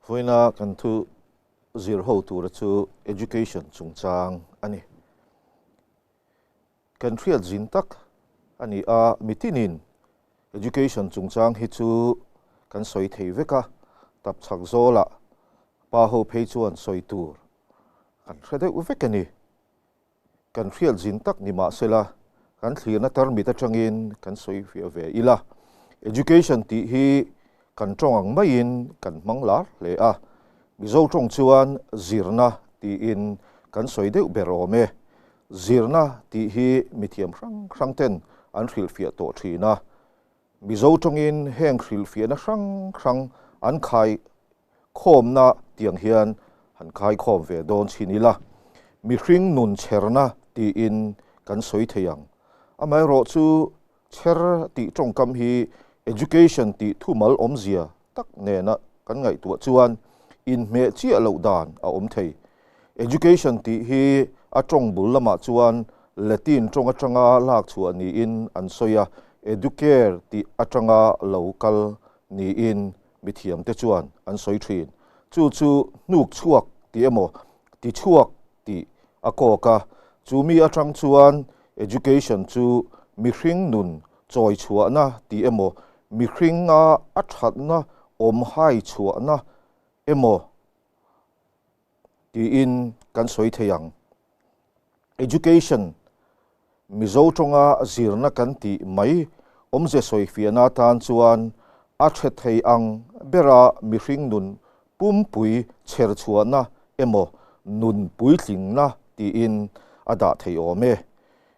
Vawiina kan thu zir ho tura chu Education chungchang a ni. Kan hriat zin tak a ni a, mitinin Education chungchang hi chu kan sawi thei vek a, tapchhak zawlah pa ho phei chuan sawi tur kan hre deuh vek a ni. Kan hriat zin tak ni mahsela, kan thlirna tarmit atangin kan sawi fiah ve ila. Education tih hi kan tawng ang maiin kan hmang lar hle a, Mizo tawng chuan zirna tiin kan sawi deuh ber awm e. Zirna tih hi mithiam hrang hrang ten an hrilhfiah tawh thin a, Mizo tawngin heng hrilhfiahna hrang hrang an khai khawmna tiang hian han khai khawm ve dawn chhin ila, mihring nun chherna tiin kan sawi thei ang. Amaherawhchu chher tih tawngkam hi education tih thumal awmzia tak nena kan ngaihtuah chuan inhmeh chiah loh dan a awm thei. Education tih hi a tawng bul lamah chuan Latin tawng atanga lak chhuah niin an sawi a, educare tih atanga lo kal niin mithiamte chuan an sawi thin. Chu chu hnuk chhuak tih emaw ti chhuak tih a kawk a, chu mi atang chuan education chu mihring nun chawi chhuahna tih emaw mihringa a thatna awm hai chhuahna emaw tiin kan sawi thei ang. Education, Mizo tawnga zirna kan tih mai awmze sawifiahna atan chuan a tha thei ang bera mihring nun pumpui chher chhuahna emaw nun puitlingna tiin a dah thei awm e.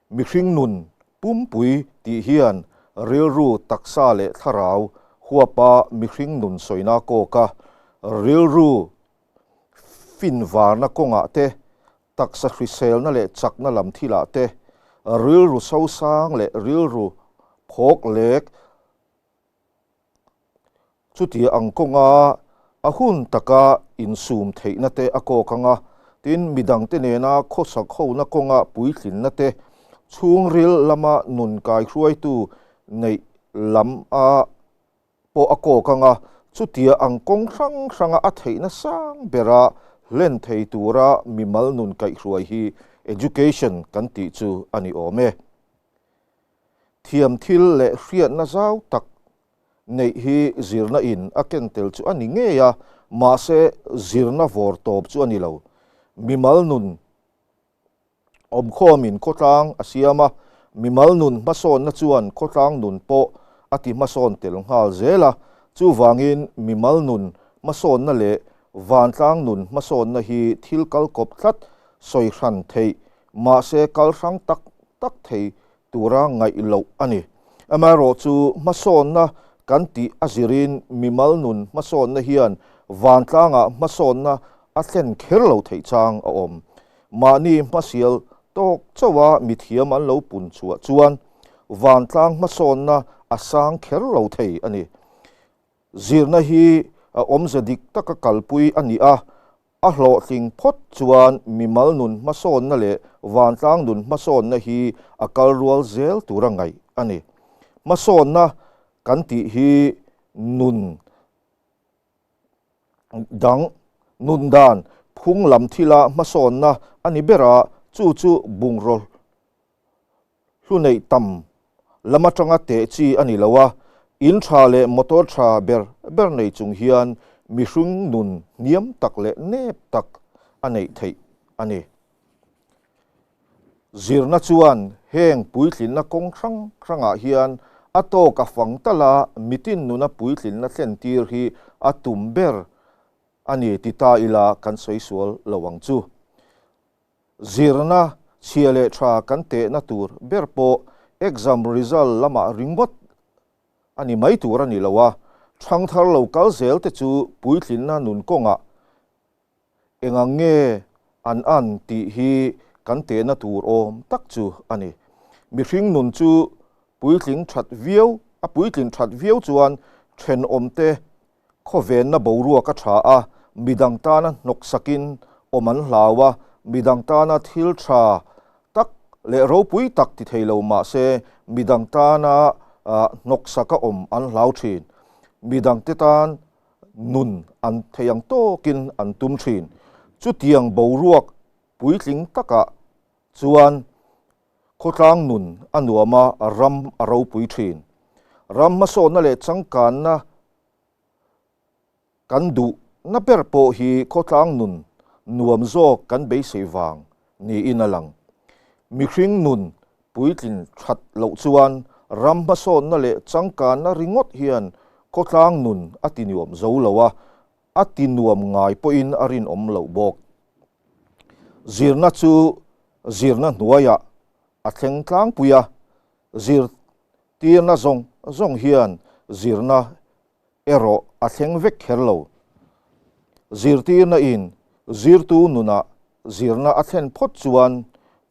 Mihring nun pumpui tih hian rilru taksa leh thlarau huapa mihring nun sawina kawka rilru finvarna kawngah te Taksa hriselna leh chakna lam thilah te, rilru sosang leh rilru phawk lek chuti ang kawnga a hun taka insum theihna te a kawk ang a, tin midangte nena khawsak hona kawnga puitlinna te, chhungril lama nun kaihruaitu neih lam a pawh a kawk ang a, chutia ang kawng hrang hranga a theihna sang bera hlen thei tura mimal nun kaihhruai hi education kan tih chu a ni awm e. Thiam thil leh hriatna zau tak neih hi zirna in a ken tel chu a ni ngei a, mahse zirna vawr tawp chu a ni lo. Mimal nun Awmkhawmin khawtlang a siam a, mimal nun hmasawnna chuan khawtlang nun pawh a ti hmasawn tel nghal zel a, chuvangin mimal nun hmasawnna leh vantlang nun hmasawnna hi thil kal kawp tlat sawi hran theih, mahse kal hrang tak tak thei tura ngaih loh a ni. Amaherawhchu hmasawnna kan tih a zirin mimal nun hmasawnna hian vantlangah hmasawnna a thlen kher lo theih chang a awm. Mahni hmasial tawk chauha mithiam an lo pun chhuah chuan vantlang hmasawnna a sang kher lo thei a ni. Zirna hi a awmze dik taka kalpui a ni a, a hlawhtling phawt chuan mimal nun hmasawnna leh vantlang nun hmasawnna hi a kal rual zel tura ngaih a ni. Hmasawnna kan tih hi nun dang nun dan phung lam thila hmasawnna a ni ber a, chu chu bungraw hlu neih tam lam atanga teh chi a ni lo a, in tha leh motor tha ber ber nei chung hian mihring nun hniam tak leh nep tak a neih theih a ni. Zirna chuan heng puitlinna kawng hrang hrangah hian a tawk a fang tal a, mitin nuna puitlinna thlentir hi a tum ber a ni ti ta ila kan sawi sual lo ang chu. Zirna chhia leh tha kan tehna tur ber pawh exam result lamah ringawt a ni mai tur a ni lo a, thangthar lo kal zel te chu puitlinna nun kawngah Engang nge an an tih hi kan tehna tur awm tak chu a ni. Mihring nun chu puitling that viau, a puitlin that viau chuan thenawmte khawvenna boruak a tha a, midang tana hnawksakin awm an hlau a, midang tana thil tha tak leh ropui tak ti thei lo mah se midang tana hnawksaka awm an hlau thin. Midangte tan. nun an thei ang tawkin an tum thin. Chutiang boruak puitling takah chuan khawtlang nun a nuam a, ram a ropui thin. Ram hmasawnna leh changkanna Kan duh na ber pawh hi khawtlang nun nuam zawk kan beisei vang niin a lang. Mihring nun puitlin that loh chuan ram hmasawnna leh changkanna ringawt hian khawtlang nun a ti nuam zo lo a, a ti nuam ngai pawhin a rinawm loh bawk. Zirna chu zirna hnuaiah a thleng tlangpui a, zirtirna zawng zawng hian zirna erawh a thleng vek kher lo. Zirtirna in zirtu nunah zirna a thlen phawt chuan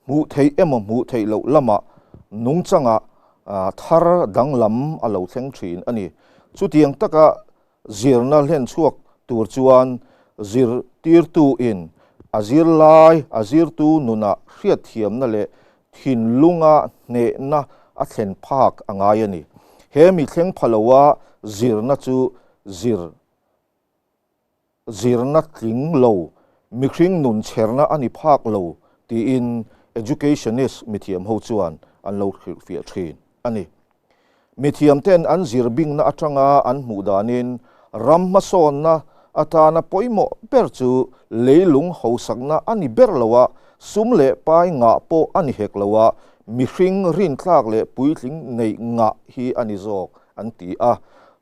hmuh theih emaw hmuh theih loh lamah nungchanga thar danglam a lo thleng thin a ni. Chutiang taka zirna hlen chhuak tur chuan zirtirtu in a zirlai a zirtu nunah hriatthiamna leh thinlunga hnehna a thlen phak a ngai a ni. He mi thleng pha loa zirna chu zir zirna tling lo, mihring nun chherna a ni phak lo tiin educationist mithiam ho chuan an lo hrilhfiah thin a ni. Mithiamten an zir bingna atanga an hmuh danin ram hmasawnna atana pawimawh ber chu leilung hausakna a ni ber lo a, sum leh pai ngah pawh a ni hek lo a, mihring rintlak leh puitling neih ngah hi a ni zawk an ti a.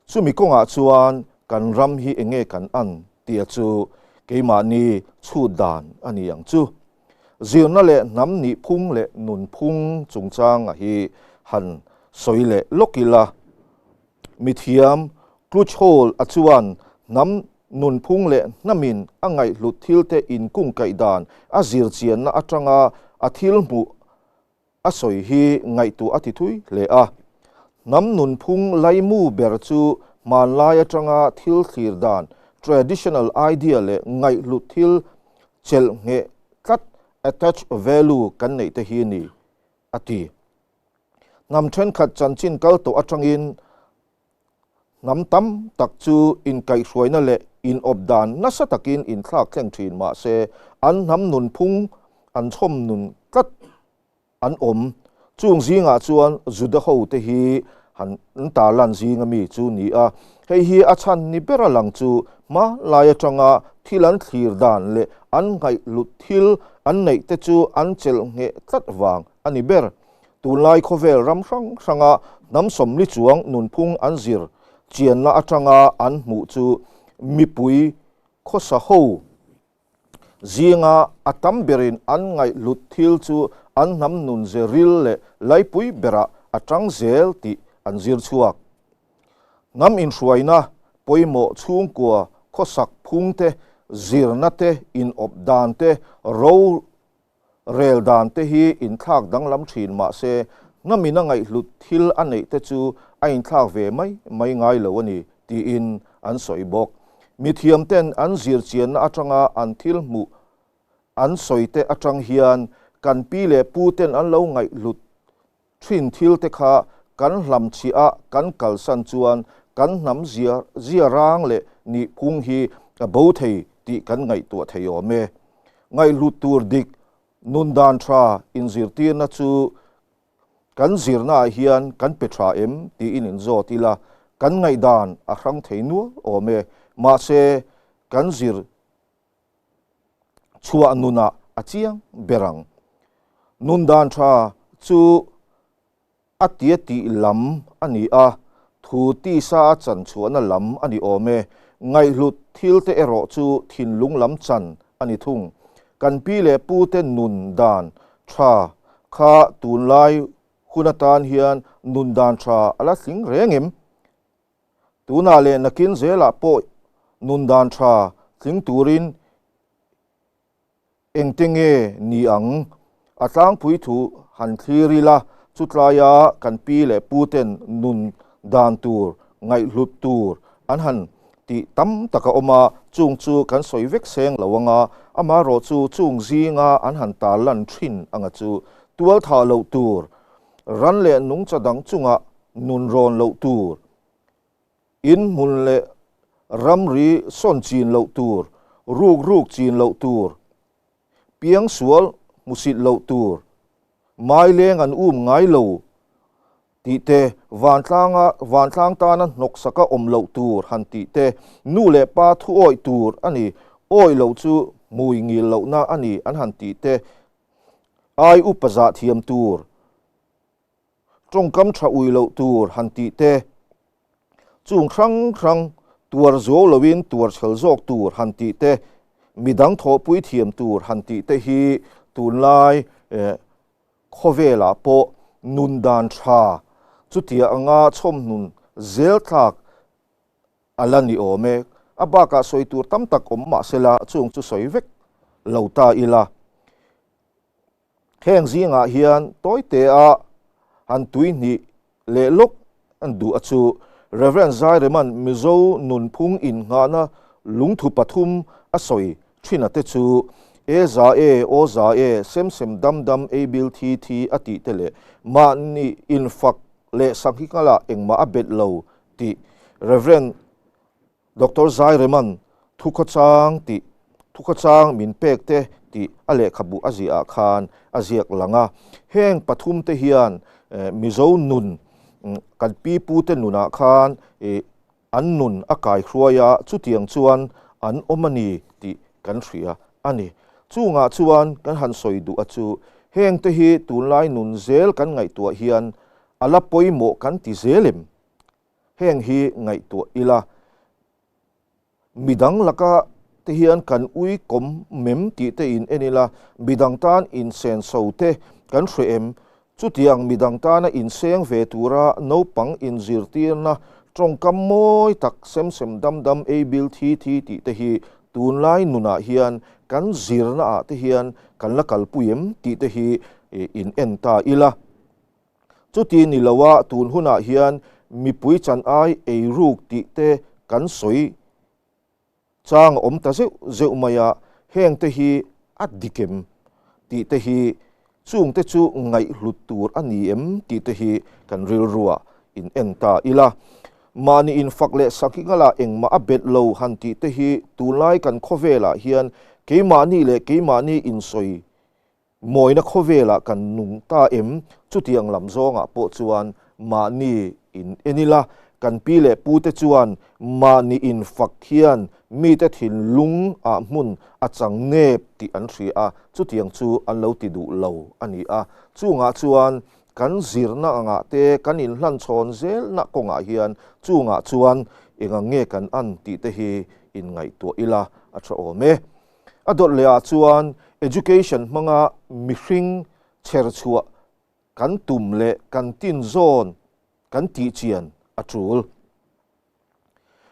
Chumi kawngah chuan kan ram hi enge kan an tia chu keimahni chhut dan a ni ang chu. Zirna leh hnam nihphung leh nunphung chungchanga hi han sawi leh lawk ila, mithiam Kluchhol a chuan hnam nunphung leh hnamin a ngaihhlut thilte inkungkaih dan a zirchianna atanga a thil hmuh a sawi hi ngaihtuah a ti thui hle a. Hnam nunphung laimu ber chu hmanlai atanga thil thlir dan, traditional idea, leh ngaihhlut thil chelh ngheh tlat, attached value, kan neih te hi ni, a ti. Hnam thenkhat chanchin kal tawh atangin Hnam tam tak chu inkaihhruaina leh inawp dan nasa takin inthlak thleng thin mah se, an hnam nunphung an chhawm nun tlat an awm. Chung zingah chuan Juda hote hi han tarlan zinga mi chu ni a. Hei hi a chhan ni bera lang chu hma lai atanga thil an thlir dan leh an ngaihhlut thil an neih te chu an chelh ngheh tlat vang a ni ber. Tunlai khawvel ram hrang hranga hnam sawmli chuang nunphung an zir chianna atanga an hmuh chu mipui khawsa ho zinga a tam berin an ngaihhlut thil chu an hnam nun ze ril leh laipui berah a tang zel tih an zir chhuak. Hnam inhruaina pawimawh chhungkua khawsak phungte, zirna te, inawp dan te, ro Rel dan te hi inthlak danglam thin mah se, hnamina ngaihhlut thil a neih te chu a inthlak ve mai mai ngai lo a ni, tiin an sawi bawk. Mithiam ten an zir chianna atanga an thil hmuh an sawi te atang hian kan pi leh pu ten an lo ngaihhlut thin thil te kha kan hlam chhiah a kan kalsan chuan kan hnam zia zia rang leh nihphung hi a bo thei tih kan ngaihtuah thei awm e. Ngaihhlut tur dik nun dan tha inzirtirna chu kan zirna ah hian kan pe tha em tiin inzawt ila kan ngaihdan a hrang thei nual awm e. Mahse kan zir chhuah nunah a chiang ber ang. Nun dan tha chu a tia tih lam a ni a, thu tisa a chan chhuahna lam a ni awm e. Ngaihhlut thil te erawh chu thinlung lam chan a ni thung. Kan pi leh pu te nun dan tha kha tunlai hun atan hian nun dan tha a la tling reng em? Tunah leh nakin zelah pawh nun dan tha tling turin engte nge ni ang? A tlangpui thu han thlir ila, chutlaia kan pi leh puten nun dan tur, ngaihhlut tur an han tih tam tak a awm a, chung chu kan sawi vek seng lo anga, amaherawhchu chung zinga an han tarlan thin anga chu tualthah loh tur, ran leh nungcha dang chungah nun rawn loh tur, in hmun leh Ramri sawn chin loh tur, ruk ruk chin loh tur, piangsual hmusit loh tur, maileng an um ngai lo tih te, vantlanga vantlang tana hnawksaka awm loh tur han tih te, nu leh pa thu awih tur a ni, awih loh chu hmui ngil lohna a ni an han tih te, ai upa zah thiam tur, tawngkam tha ui loh tur han tih te, chung hrang hrang tuar zuau loin tuar chhel zawk tur han tih te, midang thawhpui thiam tur han tih te hi tunlai khawvelah pawh nun dan tha chutia anga chhawmhnun zel thlak a la ni awm e. A bakah sawi tur tam tak awm mah sela chung chu sawi vek lo ta ila. Heng zingah hian tawite-a han tui hnih leh lawk an duh a chu Rev. Zaireman Mizo nunphung innghahna lungthu pathum a sawi thin te chu E za e, aw za e, sem sem dam dam ei bil thi thi a tih te leh mahni infak leh sanghingala engmah a bet lo tih Rev. Doctor Zaireman thukhawchang tih thukhawchang min pek te tih a lehkhabu a ziah ah khan a ziak lang a. Heng pathum te hian Mizo nun kan pi pu te nunah khan an nun a kai hruai a, chutiang chuan an awm a ni tih kan hria a ni. Chungah chuan kan han sawi duh a chu heng te hi tunlai nun zel kan ngaihtuah hian a la pawimawh kan ti zel em? Heng hi ngaihtuah ila, midang laka te hian kan ui kawm mem tih te in en ila, midang tan insenso te kan hre em? Chutiang midang tana inseng ve tura naupang inzirtirna tawngkam mawi tak sem sem dam dam ei bil thi thi tih te hi tunlai nunah hian kan zirna ah te hian kan la kalpui em tih te hi in en ta ila. Chuti ni loa tun hunah hian mipui chan ai ei ruk tih te kan sawi chang a awm ta zeuh zeuh mai a, heng te hi a dik em tih te hi chung te chu ngaihhlut tur a ni em tih te hi kan rilruah in en ta ila. Mahni infak leh sakhingalah engmah a bet lo han tih te hi tunlai kan khawvelah hian keimahni leh keimahni insawi Mawina khawvelah kan nung ta em? Chutiang lam zawngah pawh chuan mahni in en ila, kan pi leh pute chuan mahni in fak hian mite thinlung ah hmun a chang nep tih an hria a, chutiang chu an lo ti duh lo a ni a. Chungah chuan kan zirna angah te kan inhlanchhawn zelna kawngah hian chungah chuan engang nge kan an tih te hi inngaihtuah ila a tha awm e. A dawt leh ah chuan education hmanga mihring chher chhuah kan tum leh kan tin zawn kan tih chian a tul.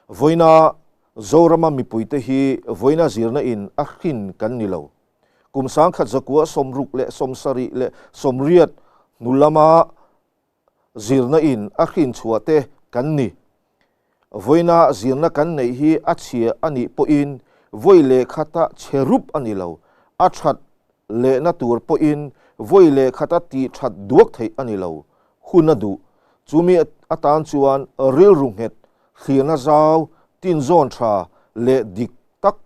Vawiina Zorama mipuite hi vawiina zirna in a hrin kan ni lo. Kum 1960 leh 78 hnu lama zirna in a hrin chhuah te kan ni. Vawiina zirna kan neih hi a chhia a nih pawhin vawi leh khata chhe rup a ni lo, a that lehna tur pawhin vawi leh khata tih that duak theih a ni lo. Hun a duh. Chumi atan chuan rilru nghet, thlirna zau, tinzawn tha leh dik tak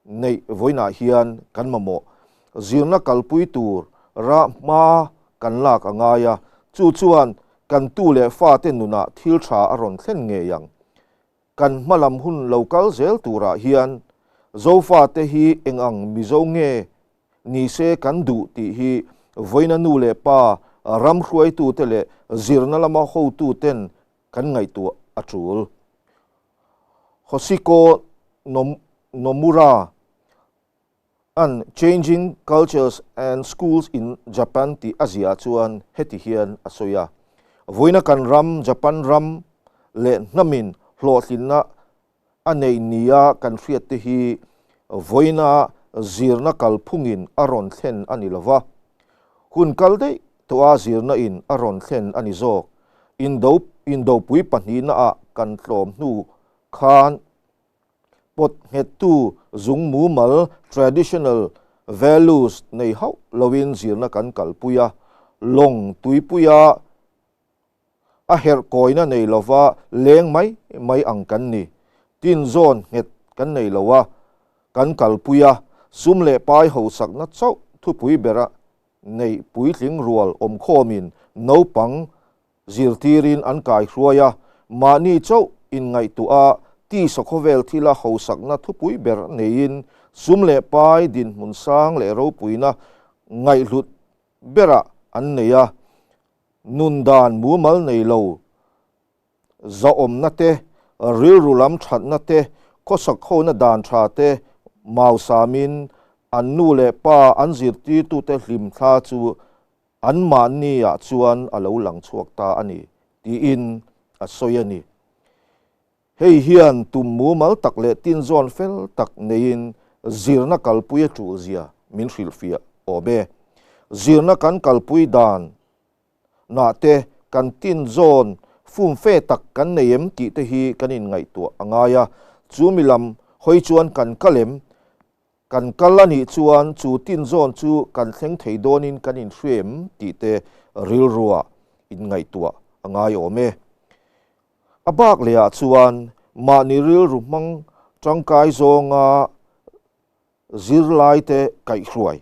Neih vawiinah hian kan mamawh zirna kalpui tur rah hma kan lak a ngai a, chu chuan kan tu leh fate nunah thil tha a rawn thlen ngei ang. Kan hma lam hun lo kal zel turah hian Zofate hi eng ang Mizo nge ni se kan duh tih hi vawiina nu leh pa, ram hruaitute leh zirna lama hotuten kan ngaihtuah a tul. Hosiko Nomura an Changing Cultures and Schools in Japan tih a ziah chuan heti hian a sawi a, Vawiina kan ram, Japan ram leh hnamin hlawhtlinna a nei nia kan hriat te hi vawiina zirna kalphungin a rawn thlen a ni lova, hun kal daih tawha zirna in a rawn thlen a ni zawk. Indo Indopui pahnihna ah kan tlawm hnu khan pawt nghettu zung mumal, traditional values, nei hauh loin zirna kan kalpui a, lawng tuipuia a herh kawina nei lova leng mai mai ang kan ni. Tinzawn nghet kan nei lo a, kan kalpui a, sum leh pai hausakna chauh thupui bera neih puitling rual awmkhawmin naupang zirtirin an kaihruai a, mahni chauh inngaihtuah a, tisa khawvel thila hausakna thupui ber neiin sum leh pai dinhmun sang leh ropuina ngaihhlut berah an nei a, nun dan mumal nei lo zahawmna te, rilru lam thatna te, khawsak hona dan tha te mausamin an nu leh pa an zirtirtute hlimthla chu anmahniah chuan a lo lang chhuak ta a ni, tiin a sawi a ni. Hei hian tum mumal tak leh tinzawn fel tak neiin zirna kalpui a tulzia min hrilhfiah awm e. Zirna kan kalpui dan Nah te kan tin zawn fum fe tak kan nei em tih te hi kan inngaihtuah a ngai a, chu mi lam hawi chuan kan kal em? Kan kal a nih chuan chu tin zawn chu kan thleng thei dawnin kan inhria em tih te rilrua inngaihtuah a ngai awm e. A bak lehah chuan mahni rilru hmang tangkai zawnga zirlaite kaihhruai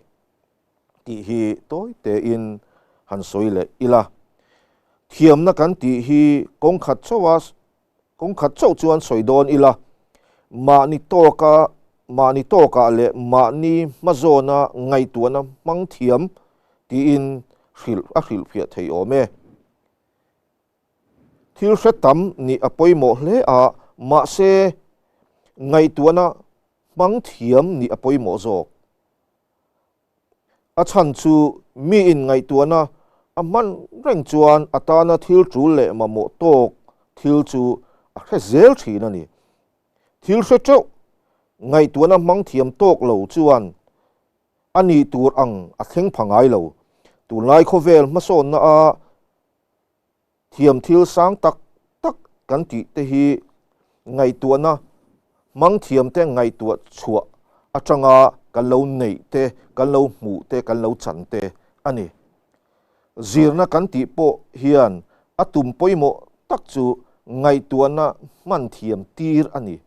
tih hi tawi tein han sawi leh ila. Thiamna kan tih hi kawng khat chauha kawng khat chauh chuan sawi dawn ila, mahni tawka mahni tawkah leh mahni hmazawna ngaihtuahna hmang thiam tiin hrilh a hrilhfiah thei awm e. Thil hre tam nih a pawimawh hle a, mahse ngaihtuahna hmang thiam nih a pawimawh zawk. A chhan chu miin ngaihtuahna a hman reng chuan a tana thil tul leh mamawh tawk thil chu a hre zel thin a ni. Thil hre teuh ngaihtuahna hmang thiam tawk lo chuan a nih tur ang a thleng pha ngai lo. Tunlai khawvel hmasawnna a Thiam thil sang tak tak kan tih te hi ngaihtuahna hmang thiam te ngaihtuah chhuah atanga kan lo neih te, kan lo hmuh te, kan lo chan te a ni. Zirna kan tih pawh hian a tum pawimawh tak chu ngaihtuahna hman thiam tir a ni.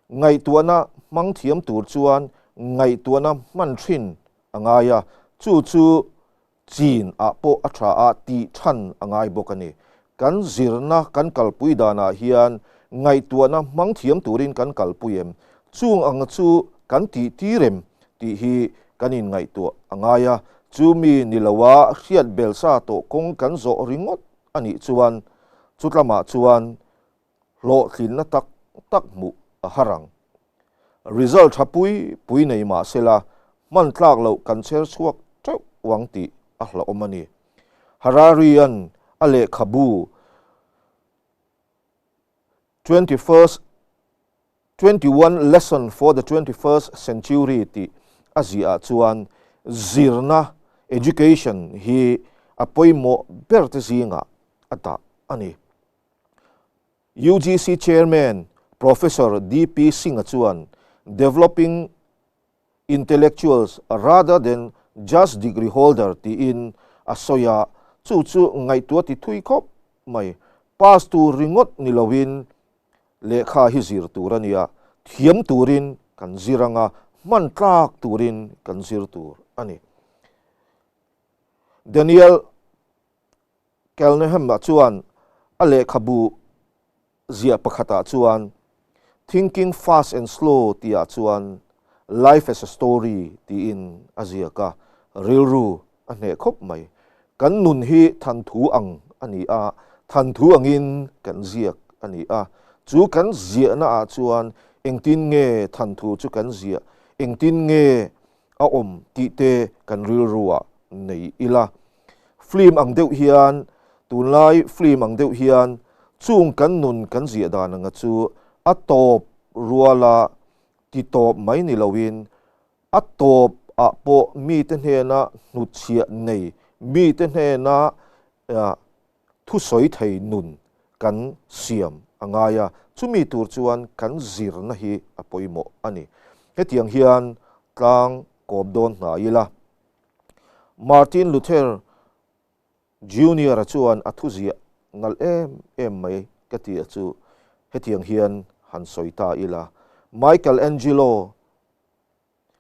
Ngaihtuahna hmang thiam tur chuan ngaihtuahna hman thin a ngai a, chu chu Chin ah pawh a tha a tih than a ngai bawk a ni. Kan zirna kan kalpui danah hian ngaihtuahna hmang thiam turin kan kalpui em? Chung ang chu kan tih tir em? tih hi kan inngaihtuah a ngai a. Chu mi ni loa hriat belsa tawh kawng kan zawh ringawt a nih chuan chutlamah chuan hlawhtlinna tak tak hmuh a har ang. Result tha pui pui nei mah sela, hman tlak loh kan chher chhuak teuh uang tih a hlauhawm a ni. Harari-a'n a lehkhabu 21st 21 Lesson for the 21st Century tih a ziah ah chuan zirna, education, hi a pawimawh ber te zingah a dah a ni. UGC Chairman Professor DP Singh-a chuan Developing Intellectuals Rather Than Just Degree Holder tiin a sawi a, chu chu ngaihtuah ti thui khawp mai. Pass tur ringawt ni loin lehkha hi zir tur a nia, thiam turin kan zir anga hman tlak turin kan zir tur a ni. Daniel Kelnehemah chuan a lehkhabu ziah pakhatah chuan Thinking Fast and Slow tihah chuan Life as a Story tiin a ziak a, rilru a hneh khawp mai. Kan nun hi thanthu ang a ni a, thanthu angin kan ziak a ni a. Chu kan ziahnaah chuan engtin nge thanthu chu kan ziah, engtin nge a awm tih te kan rilruah nei ila. Film ang deuh hian, tunlai film ang deuh hian chung kan nun kan ziah dan anga chu a tawp ruala ti tawp mai ni loin a tawp ah pawh mite hnena hnutchhiah nei, mite hnena thusawi thei nun kan siam a ngai a, chumi tur chuan kan zirna hi a pawimawh a ni. Hetiang hian tlang kawm dawn hna ila. Martin Luther Junior-a chuan a thuziah nalh em em mai ka ti a chu hetiang hian han sawi ta ila. Michael Angelo,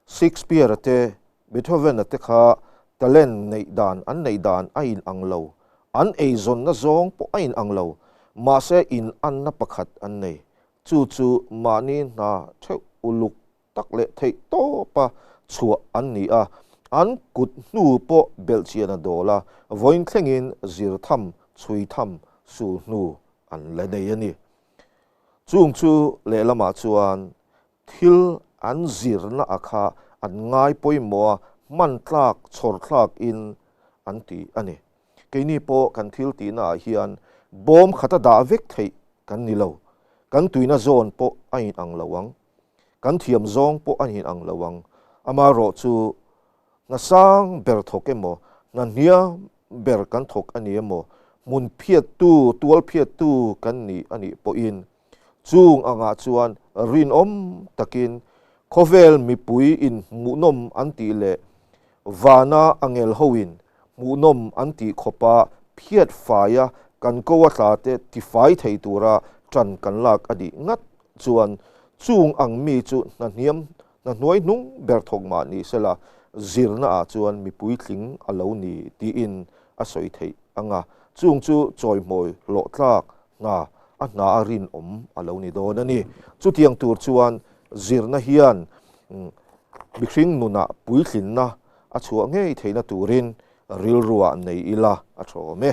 Shakespeare-a te, Beethoven-a te kha talent neih dan an neih dan a in ang lo, an eizawnna zawng pawh a in ang lo, mahse in anna pakhat an nei. Chu chu mahni hna theuh uluk tak leh theih tawpa chhuah an ni a, an kut hnu pawh belhchian a dawl a, vawiin thlengin zir tham, chhui tham, sul hnu an la nei a ni. Chung chu lehlamah chuan thil an zirna a kha an ngai pawimawh a, hman tlak, chhawr thlak in an ti a ni. Keini pawh kan thil tihna ah hian bawm khata dah vek theih kan ni lo, kan tuina zawn pawh a in ang lo ang. Kan thiam zawng pawh a in ang lo ang. Amaherawh chu hna sang ber thawk emaw, hna hniam ber kan thawk a ni emaw, hmun phiattu, tual phiattu kan ni a nih pawhin chung angah chuan rinawm takin khawvel mipui in hmuhnawm an tih leh vana angel hoin hmuhnawm an tih khawpa phiat faia kan ko a tla te tifai thei tura ṭan kan lak a nih ngat chuan chung ang mi chu hna hniam hna hnuai hnung ber thawk mah ni sela zirna ah chuan mi puitling a lo ni tiin a sawi theih ang a, chung chu chawihmawi hlawh tlak hna a hna a rinawm a lo ni dawn a ni. Chutiang tur chuan zirna hian mihring nunah puitlinna a chhuah ngei theihna turin rilruah nei ila a tha awm e.